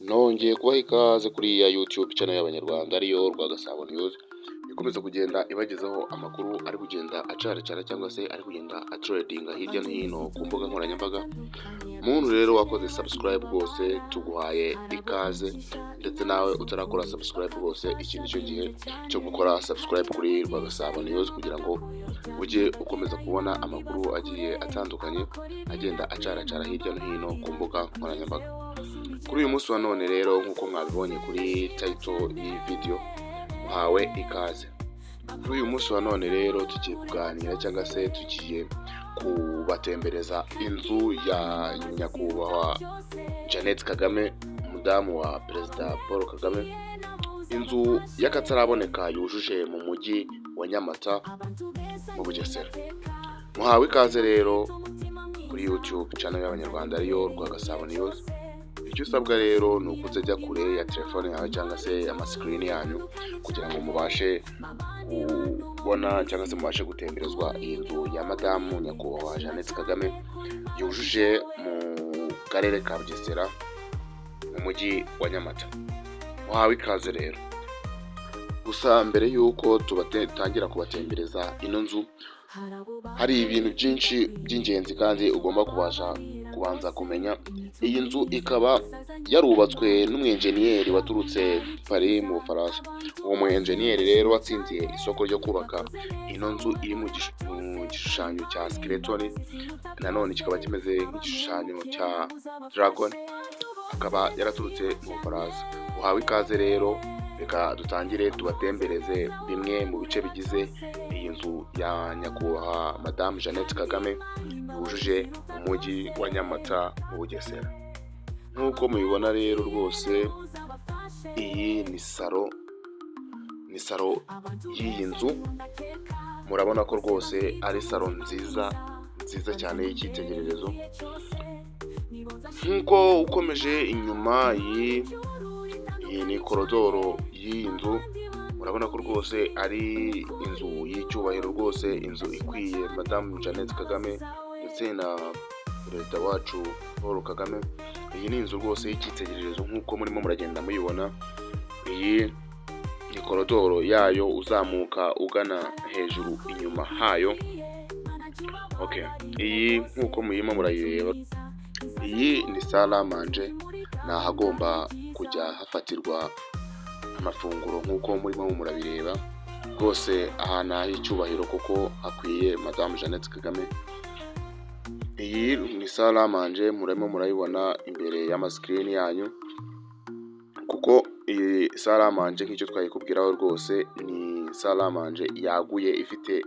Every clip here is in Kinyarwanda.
Nongeye kubaha ikaze kuri ya YouTube channel y'Abanyarwanda, ariyo Rwagasabo News, ikomeza kugenda ibagezaho amakuru ari kugenda acaracara cyangwa se ari kugenda atrendinga hirya no hino ku mbuga nkoranyambaga. Muntu rero wakoze subscribe, rwose tuguhaye ikaze, ndetse nawe utarakora subscribe, rwose iki ni cyo gihe cyo gukora subscribe kuri Rwagasabo News kugira ngo ujye ukomeza kubona amakuru agiye atandukanye agenda acaracara hirya no hino ku mbuga nkoranyambaga. Kuri uyu munsi wa none rero, nk'uko mwabibonye kuri title y'iyi video, muhawe ikaze. Kuri uyu munsi wa none rero tugiye kuganira cyangwa se tugiye kubatembereza inzu ya Nyakubahwa Jeannette Kagame, umudamu wa Perezida Paul Kagame, inzu y'akataraboneka yujuje mu mujyi wa Nyamata mu Bugesera. Muhawe ikaze rero kuri YouTube channel y'Abanyarwanda, ariyo Rwagasabo News. Icyo usabwa rero ni ukutajya kure ya telefone yawe cyangwa se amasikirini yanyu kugira ngo mubashe kubona cyangwa se mubashe gutemberezwa iyi nzu ya Madamu Nyakubahwa Jeannette Kagame yujuje mu karere ka Bugesera, mu mujyi wa Nyamata. Muhawe ikaze rero. Gusa mbere y'uko tutangira kubatembereza ino nzu, hari ibintu byinshi by'ingenzi kandi ugomba kubasha kubanza kumenya. Iyi nzu ikaba yarubatswe n'umwenjeniyeri waturutse Paris mu Bufaransa. Uwo mwenjeniyeri rero watsindiye isoko ryo kubaka ino nzu iri mu gishushanyo cya skeleton, nanone kikaba kimeze nk'igishushanyo cya dragon, akaba yaraturutse mu Bufaransa. Uhawe ikaze rero, reka dutangire tubatembereze bimwe mu bice bigize iyi nzu ya Nyakubahwa Madamu Jeannette Kagame yujuje mu mujyi wa Nyamata mu Bugesera. Nk'uko mubibona rero, rwose iyi ni salo, ni salo y'iyi nzu. Murabona ko rwose ari salo nziza nziza cyane y'icyitegererezo. Nk'uko ukomeje inyuma, iyi ni korodoro y'iyi nzu. Murabona ko rwose ari inzu y'icyubahiro, rwose inzu ikwiye Madamu Jeannette Kagame ndetse na Perezida wacu Paul Kagame. Iyi ni inzu rwose y'icyitegererezo nk'uko murimo muragenda muyibona. Iyi ni korodoro yayo uzamuka ugana hejuru inyuma hayo. Okay, iyi nk'uko murimo murayireba, iyi ni salle à manger, ni ahagomba kujya hafatirwa amafunguro nk'uko murimo murabireba. Rwose aha ni ah'icyubahiro kuko hakwiye Madamu Jeannette Kagame. Iyi ni salle à manger, murimo murayibona imbere y'amasikirini yanyu, kuko iyi salle à manger, nk'icyo twayikubwiraho rwose, ni salle à manger yaguye, ifite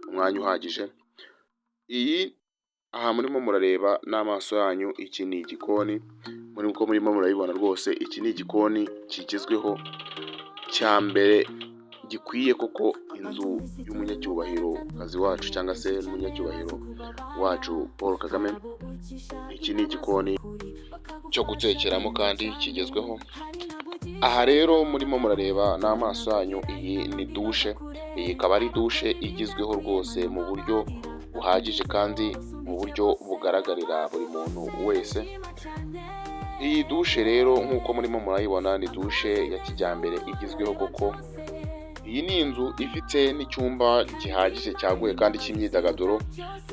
umwanya uhagije. Iyi aha murimo murareba n'amaso yanyu, iki ni igikoni. Uko murimo murabibona rwose, iki ni igikoni kigezweho cya mbere gikwiye koko inzu y'umunyacyubahiro kazi wacu cyangwa se n'umunyacyubahiro wacu Paul Kagame. Iki ni igikoni cyo gutekeramo kandi kigezweho. Aha rero murimo murareba n'amaso yanyu, iyi ni douche. Iyi ikaba ari douche igezweho rwose mu buryo buhagije kandi mu buryo bugaragarira buri muntu wese. Iyi douche rero, nk'uko murimo murayibona, ni douche ya kijyambere igezweho koko. Iyi ni inzu ifite n'icyumba gihagije cyaguye kandi cy'imyidagaduro.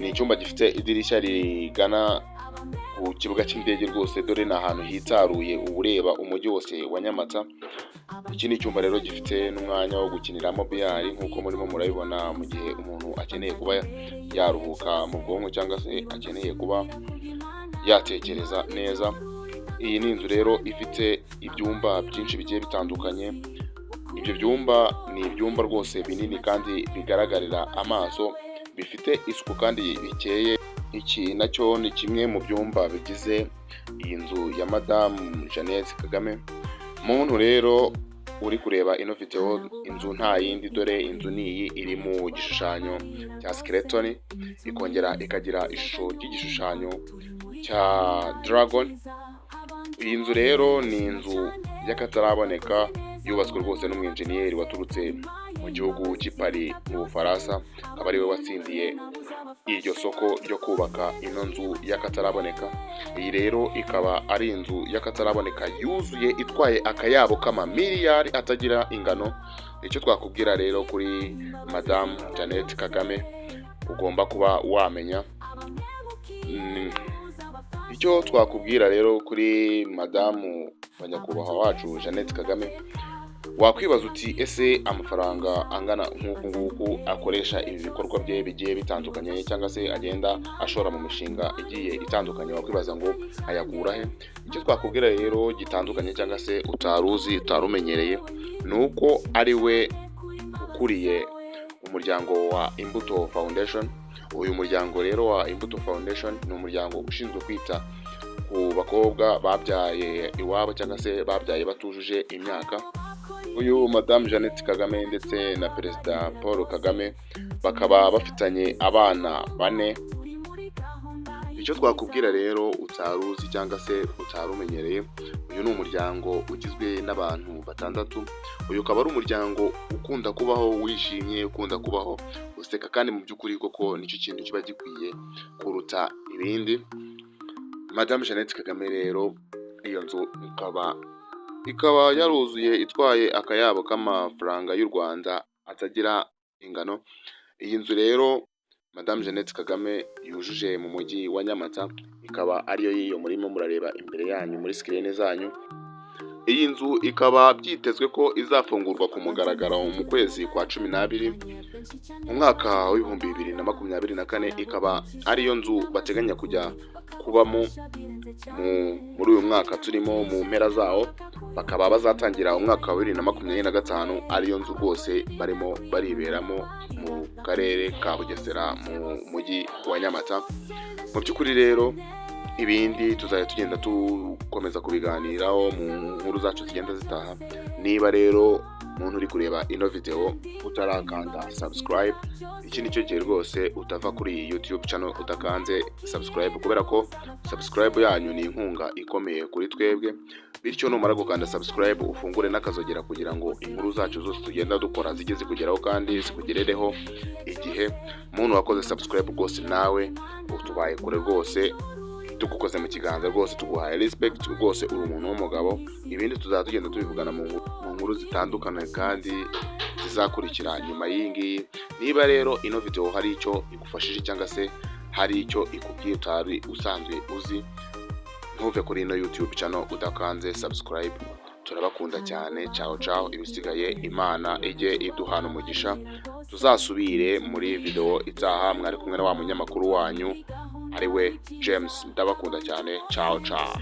Ni icyumba gifite idirishya rigana ku kibuga cy'indege rwose, dore ni ahantu hitaruye uba ureba umujyi wose wa Nyamata. Iki ni icyumba rero gifite n'umwanya wo gukiniramo billard nk'uko murimo murabibona, mu gihe umuntu akeneye kuba yaruhuka mu bwonko cyangwa se akeneye kuba yatekereza neza. Iyi ni inzu rero ifite ibyumba byinshi bigiye bitandukanye. Ibyo byumba ni ibyumba rwose binini kandi bigaragarira amaso, bifite isuku kandi bikeye. Iki nacyo ni kimwe mu byumba bigize iyi nzu ya Madamu Jeannette Kagame. Muntu rero uri kureba ino video, inzu nta yindi, dore inzu ni iyi iri mu gishushanyo cya skeleton, ikongera ikagira ishusho ry'igishushanyo cya dragon. Iyi nzu rero ni inzu y'akataraboneka, yubatswe rwose n'umwenjeniyeri waturutse mu gihugu cy'i Paris mu Bufaransa, akaba ariwe watsindiye. Iryo soko ryo kubaka ino nzu y'akataraboneka. Iyi rero ikaba ari inzu y'akataraboneka yuzuye, itwaye akayabo k'amamiliyari atagira ingano. Icyo twakubwira rero kuri Madamu Jeannette Kagame ugomba kuba wamenya, icyo twakubwira rero kuri madamu wa nyakubahwa wacu Jeannette Kagame, wakwibaza uti: "Ese amafaranga angana nk'uku nguku akoresha ibi bikorwa bye bigiye bitandukanye, cyangwa se agenda ashora mu mishinga igiye itandukanye, wakwibaza ngo ayakura he?" Icyo twakubwira rero gitandukanye cyangwa se utari uzi, utari umenyereye, ni uko ari we ukuriye umuryango wa Imbuto Foundation. Uyu muryango rero wa Imbuto Foundation ni umuryango ushinzwe kwita ku bakobwa babyaye iwabo cyangwa se babyaye batujuje imyaka. Uyu Madamu Jeannette Kagame ndetse na Perezida Paul Kagame bakaba bafitanye abana bane. Icyo twakubwira rero utari uzi cyangwa se utari umenyereye, uyu ni umuryango ugizwe n'abantu batandatu. Uyu ukaba ari umuryango ukunda kubaho wishimye, ukunda kubaho useka, kandi mu by'ukuri koko nicyo kintu kiba gikwiye kuruta ibindi. Madamu Jeannette Kagame rero, iyo nzu ikaba yaruzuye itwaye akayabo k'amafaranga y'u Rwanda atagira ingano. Iyi nzu rero Madamu Jeannette Kagame yujuje mu mujyi wa Nyamata ikaba ariyo y'iyo murimo murareba imbere yanyu muri screen zanyu. Iyi nzu ikaba byitezwe ko izafungurwa ku mugaragaro mu kwezi kwa 12 mu mwaka wa 2024, ikaba ariyo nzu bateganya kujya kubamo muri uyu mwaka turimo mu mpera zawo, bakaba bazatangira umwaka wa 2025 ariyo nzu rwose barimo bariberamo mu karere ka Bugesera, mu mujyi wa Nyamata. Mu by'ukuri rero ibindi tuzajya tugenda dukomeza kubiganiraho mu nkuru zacu zigenda zitaha. Niba rero umuntu uri kureba ino video utarakanda subscribe, iki nicyo gihe rwose utava kuri iyi YouTube channel udakanze subscribe, kubera ko subscribe yanyu ni inkunga ikomeye kuri twebwe. Bityo numara gukanda subscribe, ufungure n'akazogera kugira ngo inkuru zacu zose tugenda dukora zijye zikugeraho kandi zikugerereho igihe. Muntu wakoze subscribe rwose, nawe utubaye kure rwose, tugukoze mu kiganza rwose, tuguhaye respect rwose, uri umuntu w'umugabo. Ibindi tuzaba tugenda tubivugana mu nkuru zitandukanye kandi zizakurikira nyuma y'iyi ngiyi. Niba rero ino video hari icyo igufashije cyangwa se hari icyo ikubwiye utari usanzwe uzi, ntuve kuri ino YouTube channel udakanze subscribe. Turabakunda cyane. Ciao ciao. Ibisigaye Imana ijye iduhana umugisha, tuzasubire muri video itaha. Mwari kumwe na wa munyamakuru wanyu ari we James. Ndabakunda cyane. Ciao ciao.